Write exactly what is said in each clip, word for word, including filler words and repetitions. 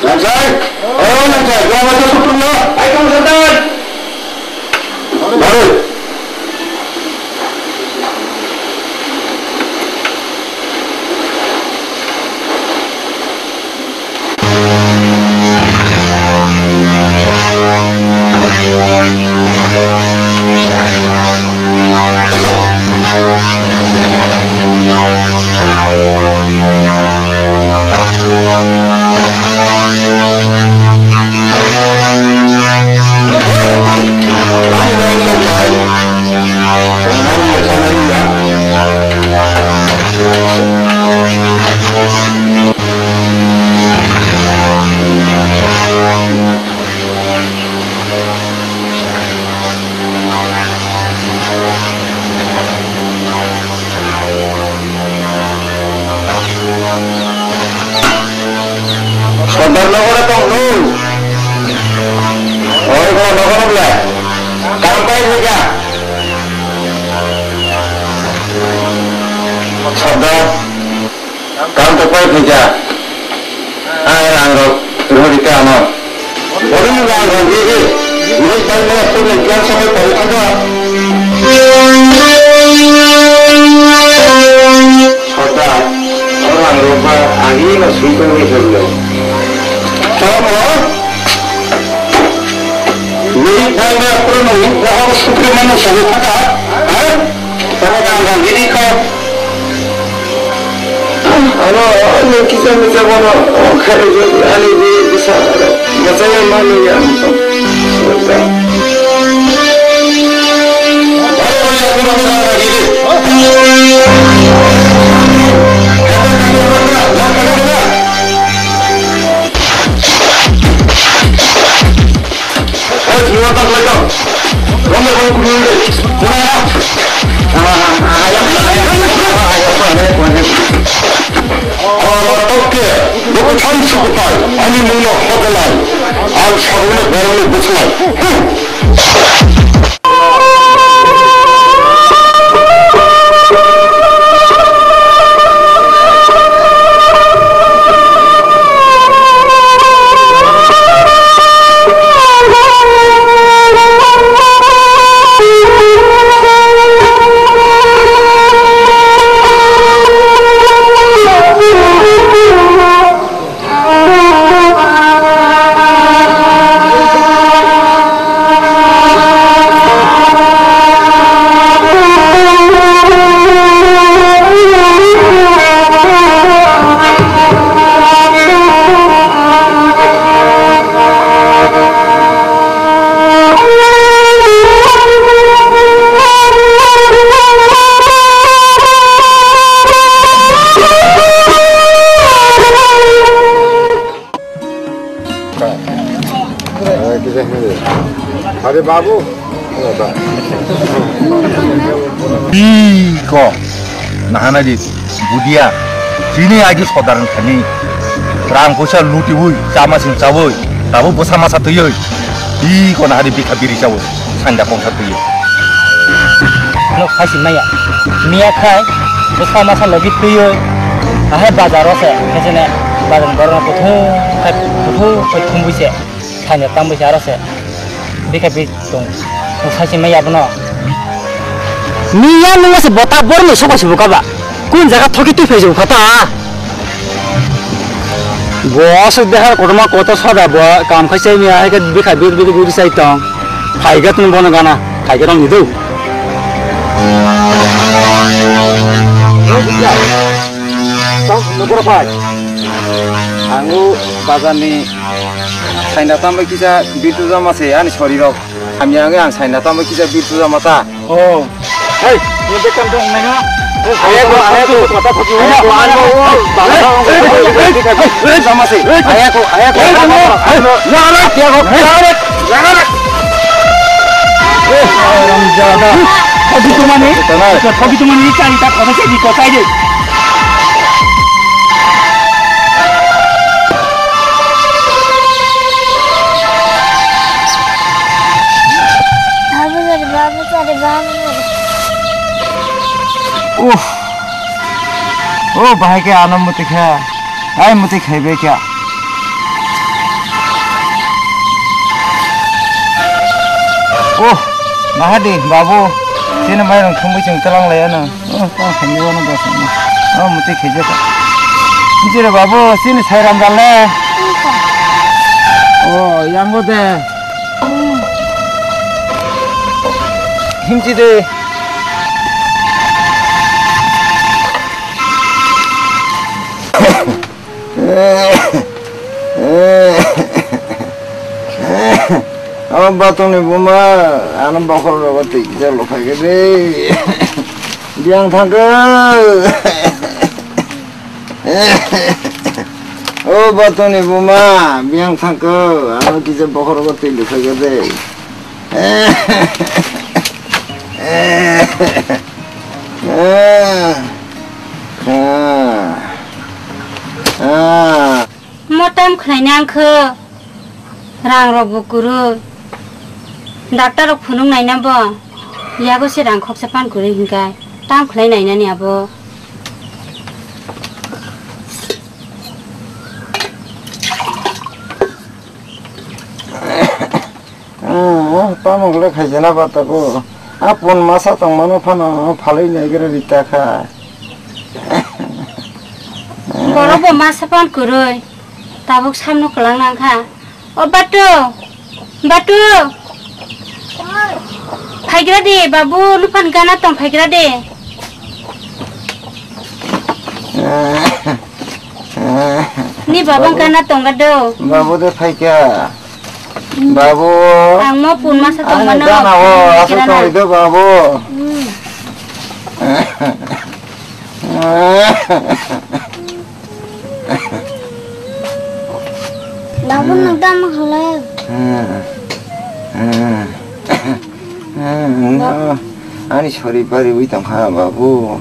Lanchai, oh Lanchai, gua baca suprung lo. Baik, Bang Sultan. Baru. Sodar nogoro tong nung. Oi, bo nogoro le. Kam pai hoja. Sodar. Kam to pai khaija. Ang rang rok rori ka ano. Ori rang rok riri. Ini tang na pun exam sampai pai khaija. Sodar, orang rok ba agi na sui tong ni thang lo. Tamo. Ini tang na pun ni bahar sukri mana sampai khaija. Ha? Tamo rang rok riri ka. Ano, ano kisa misa bono, o kare jo, ani bi bisa, masa ya manu ya. Ani mungno hodelai, ang sabuno borokno bwchlai. Are babu. Iko nahana di budia. Sini agi sodaran khani. Rang poisa lutiwi, chama sing chawi, tabu bosa masa tuyoi. Iko nahani bikha biri chawi. Sanda kongsa twi. Nok phaisi maya. Miya khai bwsa masa logi twiwi. Ahai bazar o se, khe sene bazar borok no kuthum khai, kuthum khai thumwi se. Saina tangwi se aro se. Bikha bi tong. Nok phaisi maya bono. Miya nung se bota bor ni soba se buka ba. Kun jaga thoki twi phai jabo kha ta? Bo aswk dehar kotorma kotor soda bo kam khai chai maya hai khe bikha biri biri biri chai tong. Phai khe tong bono gana khai khe tong ni do. Tong nokoro phai. Ang o bazar ni saina tambai kisa bitu jama se ani sori rok. Hamya wngwi ang saina tambai kisa bitu jama ta. Oh. Hey, ini bekam dong nengah. Ayako, ayako. Ayako, ayako. Ayako, ayako. Ayako. Ramjada. Thogi tumani. Thogi tumani chari ta khona se di kotai de. Uff. O bahai khe ano muti kha. Ai muti khaibai kha. Oh, nahadi, babu, chini mairang thumui chwng twlang lai ano. Oh, tang thangwi wano bwsano. Oh, muti khejaka. Chini babu, chini sairam dale. Oh, yango de. Himchi de. O batongni buma, ano bokhorok rogo twi kisa luphaikhe de. Biyang thangkhe. O batongni buma, biyang thangkhe, ano kisa bokhorok rogo twi luphaikhe de. Mo tam khlaina wngkhe, rang rok bo kwrwi. Doctor rok phunuk naina bo, yago se rang khoksa pan kwrwi hinkai, tam khlai nainani abo. Tamo khlai khaijana batago. A pun masa tongmano phano phalwi naigra rita kha. Borok bo masa pan kwrwi. Tabuk samno kwlang nang kha. O Batu! Batu! Phaigra de, babu, luphan gana tong phaigra de. Ni baba gana tong ga do. Babu de phaikha. Babu. Ang mo pun masa tong mano. Gana o, asuk tong do babu. Hmm. Babu, nwng tamo khlai? Ani sori pariwi tongkha, babu.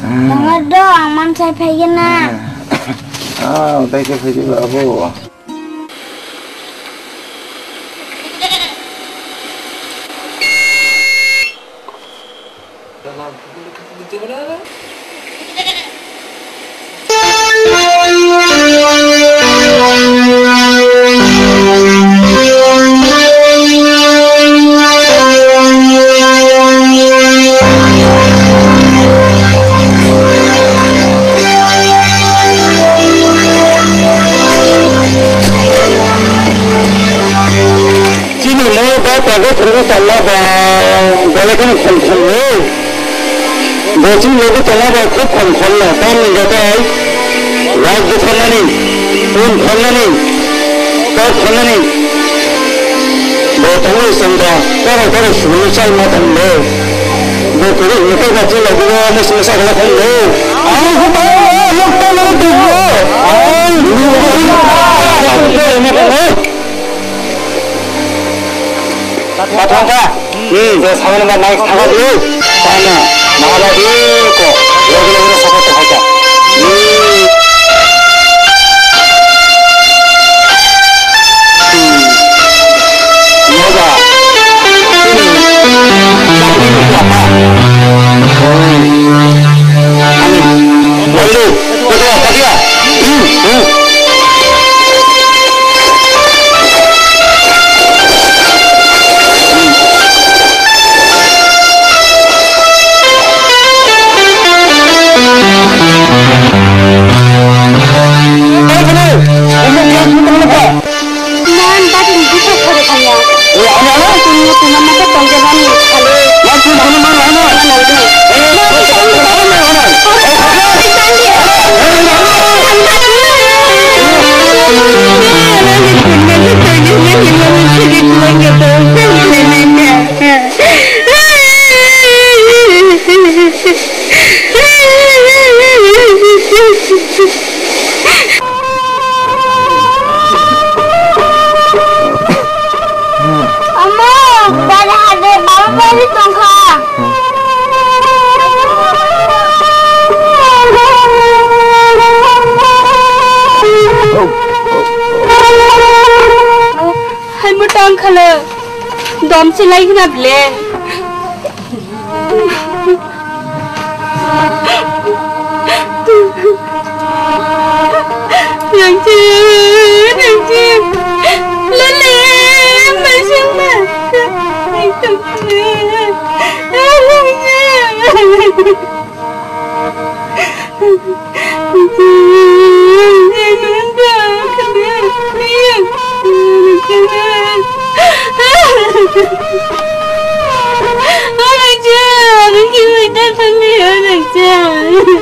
Tongo do, ang mansai phaigena. Ah, utai khe phaidi, babu. Chini mo ba pago phuru tala ba, bole kono khom khom ni. Bo chini logi tala ba khub khom khom no, tam ni gatai. Raj butharnani, un khornani, kok khornani. Bo tangwi songda, toro toro sulu chal ma tangbo. Bo kuru hwnkhe ba chini logi ba mesa mesa khala khombo. Ang hwnkhe lokta logi tongbo. Ang Pathangka. Hmm. Je samani ba nai thangka di. Tama. Mahala di ko. Logi logi na sapa to hata. Hmm. Hmm. Moja. Hmm. Ani. Lalu. Kota, kota. Hmm. Hmm. Man, bati ni bisa kore kaya. Eh, ano, ano? Tunggu, tunggu, mata tongke bani, kali. Man, tunggu, tunggu, man, ano? Mana lagi? Eh, man, tunggu, tunggu, man, ano? Amo, bari hade, baba bari tongkha. Hai mo tang khala, dom se lai hina ble. Nangchi, nangchi, lele, masing mas.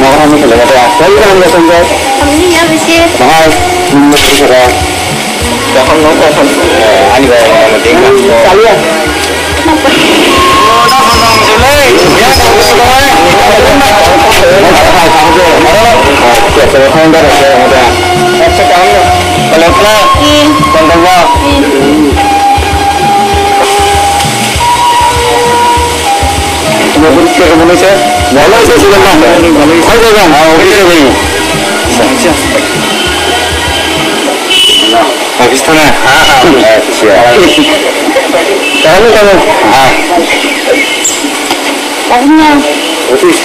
Nokha ni khele ba. Koi ka hamya sanjay. Hamni ya bisi. Mahal. Nung ni khele. Kaham nung kaham. Ani ba nung ding. Kaliya. Office thana? Ha, ha. Acha. Tamo, tamo. Ha. Office.